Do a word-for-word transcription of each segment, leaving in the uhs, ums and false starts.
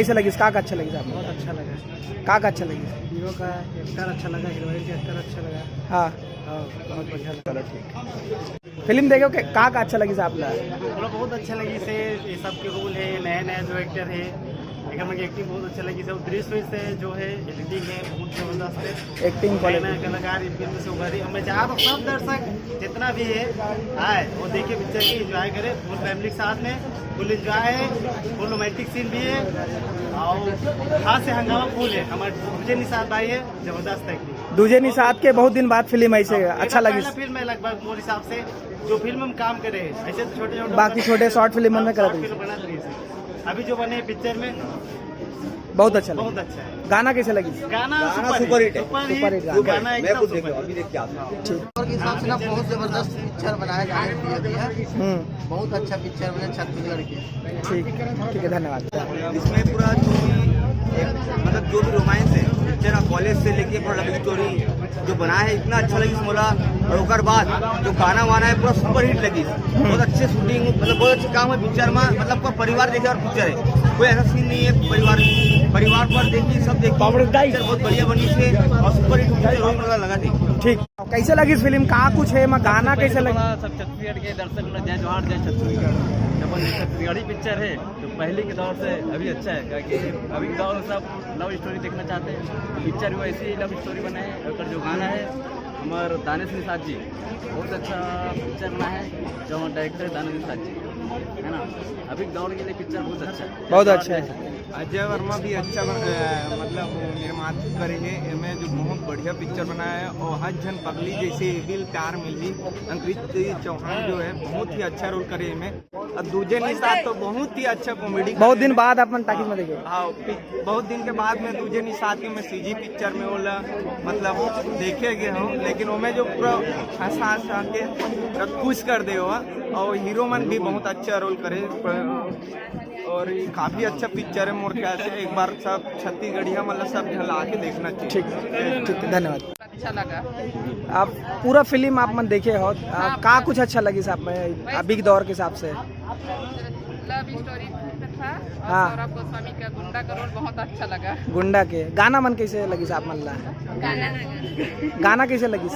कैसे लगिस, का का अच्छा लगिस आपको? बहुत अच्छा लगा। का का अच्छा लगिस? हीरो का एक्टर अच्छा लगा, हीरोइन का एक्टर अच्छा लगा। हाँ। हाँ, बहुत बढ़िया लगा। फिल्म देखे हो, का का अच्छा लगिस आपला? पूरा बहुत अच्छा लगिस, ये सब के रोल है, नया नया जो एक्टर है, एकर मन के एक्टिंग बहुत अच्छा लगिस, और दृश्य से जो है एडिटिंग है बहुत जबरदस्त है। एक्टिंग नया क्वालिटी। नया कलाकार ये फिल्म से उभरे, मैं चाहता हूँ सब दर्शक जितना भी है आए, वो देखे पिक्चर की, एंजॉय करे फुल फैमिली के साथ में, फुल एंजॉय है, फुल रोमांटिक सीन भी है, और खास से हंगामा फुल है, हमारे दूजे निषाद भाई है, जबरदस्त एक्टिंग। दूजे निषाद के बहुत दिन बाद फिल्म आई से, और अच्छा एकर लगिस। पहला फिल्म है लगभग मोर हिसाब से, जो फिल्म हम काम करे हैं, ऐसे तो छोटे छोटे बाकी छोटे शॉर्ट फिल्म में शॉर्ट करत रही। फिल्म बना रही है। अभी जो बने पिक्चर में बहुत अच्छा लगा। बहुत अच्छा है। गाना कैसे लगिस? गाना गाना super hit, super hit. Super hit गाना। गाना मैं एकदम खुद देख सुपर रहा हूँ, हिट। अभी देख के आता हूँ। ठीक। और के हिसाब से ना बहुत जबरदस्त पिक्चर बनाया जाने दिया गया है। हम्म। बहुत अच्छा पिक्चर बना छत्तीसगढ़ के। ठीक, ठीक है, धन्यवाद। इसमें पूरा जो भी एक, मतलब जो भी रोमांस है, पिक्चर कॉलेज से लेके पूरा लव स्टोरी जो बना है, इतना अच्छा लगिस मोला। और ओकर बाद जो गाना वाना है, पूरा सुपर हिट लगिस। बहुत अच्छे शूटिंग, मतलब बहुत अच्छे काम है पिक्चर में, मतलब पूरा परिवार देखे और पिक्चर है, कोई ऐसा सीन नहीं है। परिवार, परिवार पर देखी, सब देखी, पिक्चर बहुत बढ़िया बनी है और सुपर हिट पिक्चर होई मोला लगा थी। ठीक, कैसे लगिस फिल्म, का कुछ है, मैं गाना कैसे लग? सब छत्तीसगढ़ के दर्शक लोग जय जोहार, जय छत्तीसगढ़। जब ये छत्तीसगढ़ी पिक्चर है तो पहले के दौर से अभी अच्छा है, क्योंकि अभी के दौर में सब लव स्टोरी देखना चाहते हैं। पिक्चर भी वैसी ही लव स्टोरी बनाए हैं, और जो गाना है हमारे दानिश निषाद जी, बहुत अच्छा पिक्चर बना है, जो डायरेक्टर दानिश निषाद जी है ना, अभी के दौर के लिए पिक्चर बहुत अच्छा है। बहुत अच्छा है। अजय वर्मा भी अच्छा बन-, अ, मतलब निर्माता करे है, एमे जो बहुत बढ़िया पिक्चर बनाया है, और हर झन पगली जैसे एविल प्यार मिली, अंकित चौहान जो है बहुत ही अच्छा रोल करे एमे। और दूजे निषाद तो बहुत ही अच्छा कॉमेडी बहुत दिन बाद अपन टाकीज में देखे। हाँ, पि-, बहुत दिन के बाद में दूजे निषाद के मैं सीजी पिक्चर में ओला मतलब देखे गए हूँ, लेकिन ओमे जो पूरा हंसा हंसा के पूरा खुश कर दे हो, और हीरो मन भी बहुत अच्छा रोल करे। और ये काफी अच्छा पिक्चर है मोर ख्याल से, एक बार सब छत्तीसगढ़िया मतलब सब झन ला के देखना चाहिए। ठीक, ठीक, धन्यवाद। अच्छा लगा। आप पूरा फिल्म आप मन देखे हो, आ, हाँ, का पूरा। कुछ अच्छा लगिस आप में अभी के दौर के हिसाब से? लव स्टोरी था और हाँ। सौरभ गोस्वामी का गुंडा का रोल बहुत अच्छा लगा। गुंडा के गाना मन कैसे लगिस आप मन ला? गाना गाना कैसे लगिस?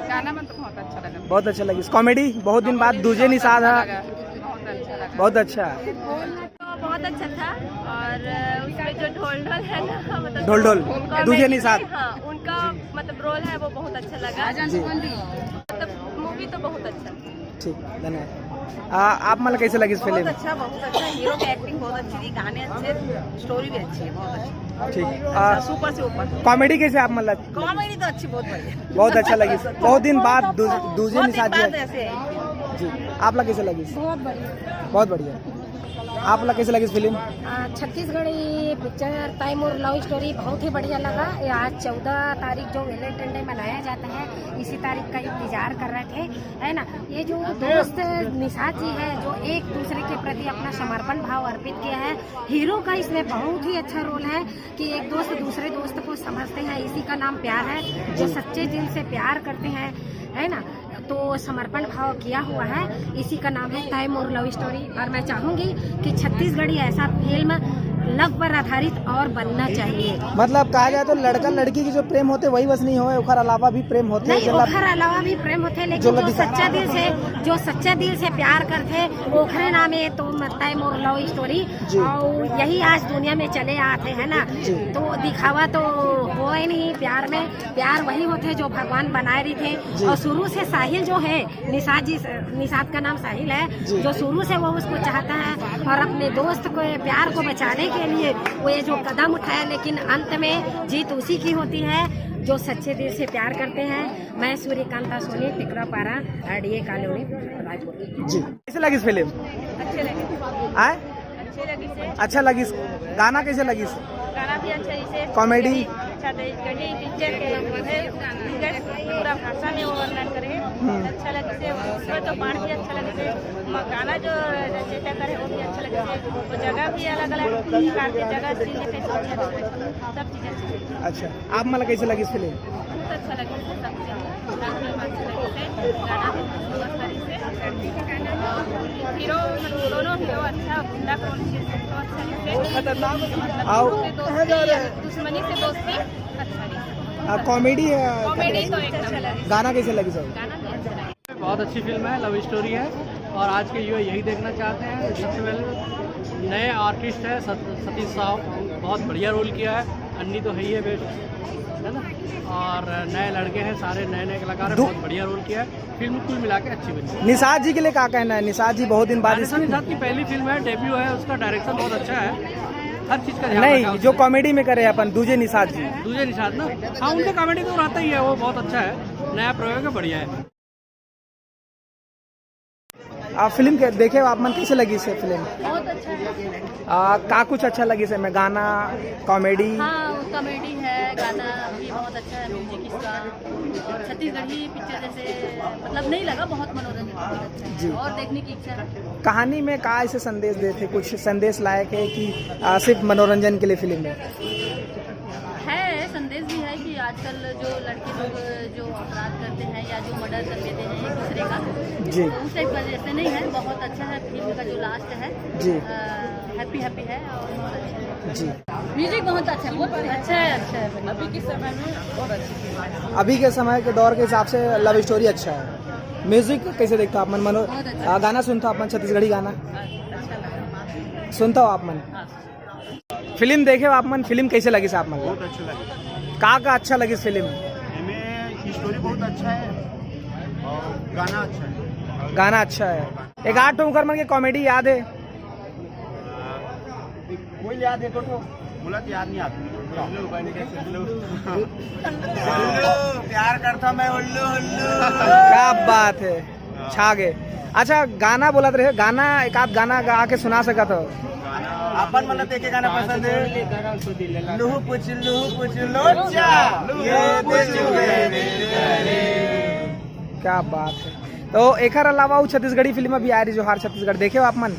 गाना मन तो बहुत अच्छा लगा। बहुत अच्छा लगिस। कॉमेडी बहुत दिन बाद दूजे निषाद अच्छा है। लगा, बहुत अच्छा लगा। बहुत अच्छा। तो बहुत अच्छा था। और उसमें जो ढोल ढोल है ना, मतलब ढोल ढोल, कॉमेडी दूजे निषाद। हाँ, उनका मतलब रोल है वो बहुत अच्छा लगा। जी। मतलब मूवी तो बहुत अच्छा। ठीक, धन्यवाद। आ, आप मन ला कैसे लगिस बहुत फिल्म? अच्छा, बहुत अच्छा। हीरो की एक्टिंग बहुत अच्छी थी, गाने अच्छे, स्टोरी भी अच्छी है, बहुत अच्छी। ठीक। आ, सुपर से ऊपर। कॉमेडी कैसे आप मन ला? कॉमेडी तो अच्छी, बहुत बढ़िया। बहुत अच्छा लगिस। बहुत दिन बाद दू-, दूजे बहुत दिन निषाद जी। बाद ऐसे है। जी, आप ला कैसे लगिस? बहुत बढ़िया। बहुत बढ़िया। आप ला कैसे लगिस फिल्म? आ, छत्तीसगढ़ी पिक्चर तय मोर लव स्टोरी बहुत ही बढ़िया लगा। ये आज चौदह तारीख जो वैलेंटाइन डे मनाया जाता है, इसी तारीख का इंतजार कर रहे थे, है ना। ये जो दोस्त निषाद जी है, जो एक दूसरे के प्रति अपना समर्पण भाव अर्पित किया है, हीरो का इसमें बहुत ही अच्छा रोल है कि एक दोस्त दूसरे दोस्त को समझते हैं, इसी का नाम प्यार है। जो सच्चे दिल से प्यार करते हैं, है ना, तो समर्पण भाव किया हुआ है, इसी का नाम है तय मोर लव स्टोरी। और मैं चाहूँगी कि छत्तीसगढ़ी ऐसा फिल्म लव पर आधारित और बनना चाहिए। मतलब कहा जाए तो लड़का लड़की की जो प्रेम होते वही बस नहीं होए, ओखर अलावा भी प्रेम होते नहीं, जेला ओखर अलावा भी प्रेम होते, लेकिन जो जो लड़का सच्चा दिल से, जो सच्चा दिल से प्यार करते, ओखरे नाम है तो तय मोर लव स्टोरी। जी। और यही आज दुनिया में चले आते हैं ना, जी। तो दिखावा तो होए नहीं प्यार में। प्यार वही होते जो भगवान बनाए रहिथे। जी। और शुरू से साहिल जो है, निषाद जी, निषाद का नाम साहिल है, जी। जो शुरू से वो उसको चाहता है और अपने दोस्त को, प्यार को बचाने के लिए वो ये जो कदम उठाया, लेकिन अंत में जीत उसी की होती है जो सच्चे दिल से प्यार करते हैं। मैं सूर्यकांता सोनी, टिकरापारा, आरडीए कॉलोनी, रायपुर। जी, कैसे लगिस फिल्म? अच्छे लगे। आय? अच्छे लगिस। अच्छा लगिस। गाना कैसे लगिस? गाना भी अच्छा, जैसे कॉमेडी? अच्छा, तो गढ़ी पिक्चर के है, पूरा भाषा में वो वर्णन करे। हम्म। अच्छा लगिस। उसमें तो पाठ भी अच्छा लगिस। म-, गाना जो रचयिता करे वो भी अच्छा लगिस। वो जगह भी अलग अलग प्रकार के जगह, सीन कैसे अच्छा लगिस, सब चीज़ अच्छी लगिस। अच्छा, आप मन ला कैसे लगिस फिल्म? अच्छा लगे से, सब चीज, गाना भी अच्छा लगे से, गाना भी बहुत सुंदर था इसे। और हीरो, दोनों हीरो अच्छा, गुंडा कौन से, सबको अच्छा लगे से। मतलब, आओ। दोनों के दोस्ती, दुश्मनी से दोस्ती, अच्छा लगे। आ, कॉमेडी है। कॉमेडी तो एकदम। गाना कैसे लगी सर? गाना भी अच्छा लगे। बहुत अच्छी फिल्म है, लव स्टोरी है। और आज के युवा यही देखना चाहते हैं। सबसे पहले नए आर्टिस्ट है सत-, सतीश साहब, बहुत बढ़िया रोल किया है। अन्नी तो है ही है बेस्ट, है ना? और नए लड़के हैं, सारे नए नए कलाकार हैं, दो- बहुत बढ़िया रोल किया है। फिल्म कुल मिला के अच्छी बनी है। निषाद जी के लिए क्या कहना है? निषाद जी बहुत दिन बाद डायरेक्शन स्क्रीन निषाद की पहली फिल्म है, डेब्यू है, उसका डायरेक्शन बहुत अच्छा है। हर चीज का ध्यान रखा नहीं, है जो उसने। कॉमेडी में करे अपन दूजे निषाद जी। दूजे निषाद ना, हाँ, उनका कॉमेडी तो रहता ही है, वो बहुत अच्छा है, नया प्रयोग है, बढ़िया है। आप फिल्म के देखे हो, आप मन कैसे लगी से फिल्म? बहुत अच्छा है। आ, का कुछ अच्छा लगी से में? गाना, कॉमेडी? हाँ, कॉमेडी है, गाना भी बहुत अच्छा है, म्यूजिक इसका। छत्तीसगढ़ी पिक्चर जैसे, मतलब, नहीं लगा, बहुत मनोरंजन, बहुत अच्छा है। जी। और देखने की इच्छा है। कहानी में का ऐसे संदेश देते, कुछ संदेश लायक है कि आ, सिर्फ मनोरंजन के लिए फिल्म है? है, संदेश भी है कि आजकल जो लड़के लोग जो अपराध करते हैं या जो मर्डर कर लेते हैं एक दूसरे का, जी। तो उस टाइप का जैसे नहीं है। बहुत अच्छा है फिल्म का जो लास्ट है, जी। हैप्पी हैप्पी है और बहुत अच्छा है। जी। म्यूजिक बहुत अच्छा है, बहुत अच्छा है, अच्छा है। अभी के समय में बहुत अच्छी फिल्म है। अभी के समय के दौर के हिसाब से लव स्टोरी अच्छा है। म्यूजिक कैसे देखता आप मन? मनो-, बहुत अच्छा। आ, गाना सुनता आप मन, छत्तीसगढ़ी गाना? अच्छा लगा। सुनता हो आप मन? हाँ। फिल्म देखे हो आप मन? फिल्म कैसे लगी से आप मन? बहुत अच्छा लगा। का का अच्छा लगी फिल्म? इनमें स्टोरी बहुत अच्छा है और गाना अच्छा है। गाना अच्छा है। एक आध ठो उनकर मन के कॉमेडी याद है? कोई याद है तो, तो? बोला तो याद नहीं आता। उल्लू, प्यार करता मैं उल्लू, उल्लू। क्या बात है, छा गए। अच्छा, गाना बोलत रहे, गाना, एक आध गाना गा के सुना सकत हो? अपन मन देखे गाना पसंद है। लूहू पुछ, लूहू पुछ, लोचा। ये दे चुके। क्या बात है। तो एकर अलावा वो छत्तीसगढ़ी फिल्म अभी आ रही, जोहार छत्तीसगढ़, देखे हो आप मन?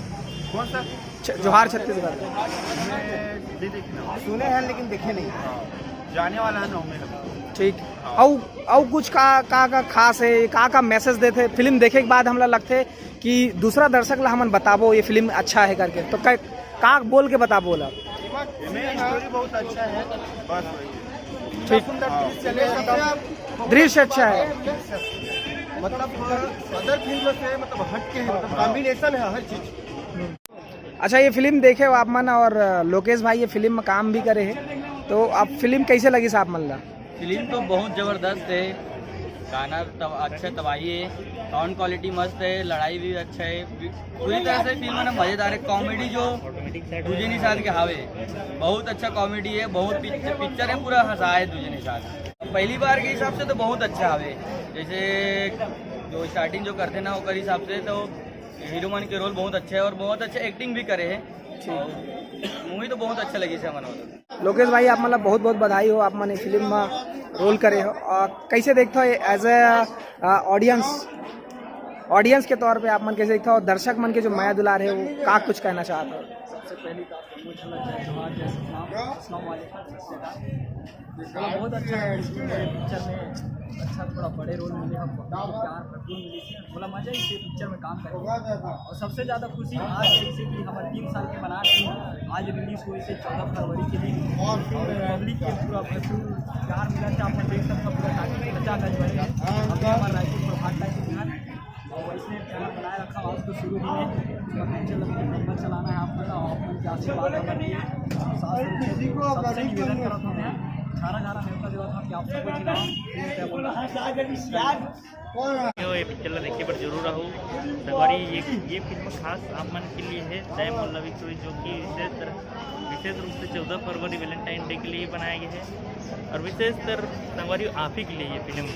कौन सा? छ-, जोहार छत्तीसगढ़। सुने हैं लेकिन देखे नहीं। जाने वाला है नौ में। ठीक। अउ, अउ कुछ का, का, का खास है, का, का मैसेज देते? फिल्म देखे के बाद हमला लगते कि दूसरा दर्शक ला हमन बताबो ये फिल्म अच्छा है करके, तो का, का बोल के बताबो ओला? इनमें स्टोरी बहुत अच्छा है, बस वही है। ठीक। सुंदर दृश्य है, दृश्य अच्छा है। मतलब, अदर फिल्म से, मतलब, हट के है, मतलब, कॉम्बिनेशन है हर चीज। अच्छा, ये फिल्म देखे हो आप मन और लोकेश भाई ये फिल्म में काम भी करे हैं, तो आप फिल्म कैसे लगी साहब मन ला? फिल्म तो बहुत जबरदस्त है, गाना तब अच्छा तबाही है, साउंड क्वालिटी मस्त है, लड़ाई भी अच्छा है, पूरी तरह से फिल्म है ना मजेदार है। कॉमेडी जो दूजे निषाद के हावे, बहुत अच्छा कॉमेडी है, बहुत पिक्चर, पिक्चर है पूरा हंसा है दूजे निषाद। पहली बार के हिसाब से तो बहुत अच्छा हावे, जैसे जो स्टार्टिंग जो करते ना ओकर हिसाब से तो हीरो मन के रोल बहुत अच्छा है और बहुत अच्छा एक्टिंग भी करे है। और मूवी तो बहुत अच्छा लगी से हमन। लोकेश भाई, आप मन ला बहुत बहुत बधाई हो, आप मन ये फिल्म में रोल करे हो। और कैसे देखता हो एज ए ऑडियंस, ऑडियंस के तौर पे आप मन कैसे देखता हो, दर्शक मन के जो मया दुलार है वो का कुछ कहना चाहता हो? सबसे पहले तो आप सबको अच्छा लगा, जोहार, जय सतनाम, अस्सलाम वालेकुम, सत श्री अकाल। थोड़ा बहुत अच्छा लगा इसमें, मेरे पिक्चर में अच्छा थोड़ा बड़े रोल मिले हैं, बहुत प्यार भरपूर मिली थी, बोला मजा ही से पिक्चर में काम करके। और सबसे ज्यादा खुशी आज है इसे कि हमारे तीन साल के बनारस में आज रिलीज हुई से चौदह फरवरी के दिन, और पब्लिक के पूरा भरपूर प्यार मिला था। अपन देख सकते हो पूरा टाइम खचाखच भरे हैं। अभी हमारा रायपुर प्रभात टाइम में है, और इसने प्यार बनाए रखा। आज तो शुरू ही में पिक्चर नंबर चलाना है आपको ना, और अपन के आशीर्वाद हमारे लिए। सबसे निवेदन करता हूँ मैं, झारा झारा नेवता देवत हूँ कि आप सबको खिलाओ। यो ये पिक्चर ला देखे बर जरूर आहू। संगवारी, ये, ये फिल्म खास आप मन के लिए है, दया मोर लव स्टोरी, जो कि विशेष तरह, विशेष रूप से चौदह फरवरी वैलेंटाइन डे के लिए बनाया गया है और विशेष तर संगवारी आप ही के लिए ये फिल्म।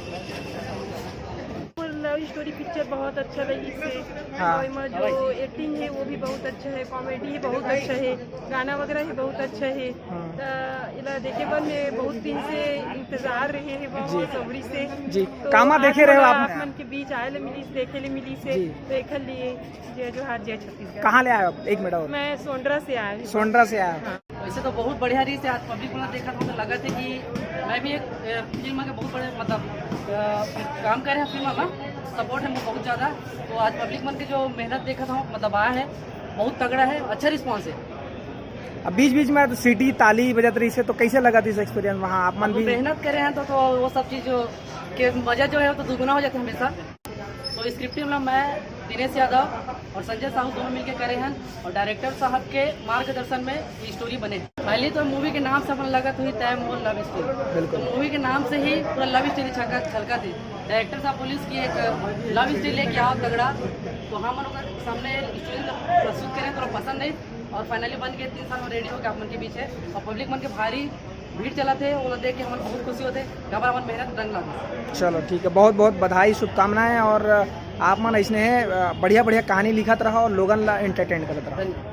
लव स्टोरी पिक्चर बहुत अच्छा लगी से। हाँ। और एमा जो एक्टिंग है वो भी बहुत अच्छा है, कॉमेडी है बहुत अच्छा है, गाना वगैरह है बहुत अच्छा है। हाँ। त इला देखे बर मैं बहुत दिन से इंतजार रहे है, बहुत जी। सब्री से। जी। तो कामा आज देखे रहे हो मोला आप? आप मन के बीच आए ले मिली, देखे ले मिली से, जी। तो एखर लिए जय जोहार, जय छत्तीसगढ़। कहाँ ले आए हो आप? एक मिनट और। मैं सोंडरा से आए हूँ। सोंडरा से आए हो। हाँ। वैसे तो बहुत बढ़िया रहिस हे। आज पब्लिक मन देखत हो तो लगत हे कि मैं भी एक, अ, फिल्म के बहुत बड़े, मतलब, अ, काम करे हे फिल्म में, सपोर्ट हे बहुत ज़्यादा। तो आज पब्लिक मन के जो मेहनत देखत हो, मतलब, आया हे, बहुत तगड़ा हे, अच्छा रिस्पॉन्स हे। अब बीच बीच में तो सीटी, ताली बजत रहिस हे, तो कैसे लगत रहिस एक्सपीरियंस वहाँ? आप मन अब भी मेहनत करे हे तो, तो वो सब चीज़ जो, के मज़ा जो हे वो तो दुगुना हो जाथे हमेशा। तो स्क्रिप्ट में मैं, दिनेश यादव और संजय साहू दोनों मिलके करे हे और डायरेक्टर साहब के मार्गदर्शन में ये स्टोरी बने। पहली तो मूवी के नाम से अपन लगत होही तय मोर लव स्टोरी। बिल्कुल। तो मूवी के नाम से ही पूरा लव स्टोरी छलका, छलकत हे। डायरेक्टर साहब बोलिस कि एक लव स्टोरी लेके आओ तगड़ा, तो हम ओकर सामने स्टोरी प्रस्तुत करे, थोड़ा पसंद हे और फाइनली बन के तीन साल में रेडी होके आप मन के बीच हे और पब्लिक मन के भारी भीड़ चलत हे, ओला देख के हमन बहुत खुशी होथे, काबर हमन मेहनत रंग लागे। चलो ठीक है, बहुत बहुत बधाई, शुभकामनाएं, और आप मन ऐसने हे, अ, बढ़िया बढ़िया कहानी लिखत रहो और लोगन ला एंटरटेन करत रहो। धन्यवाद।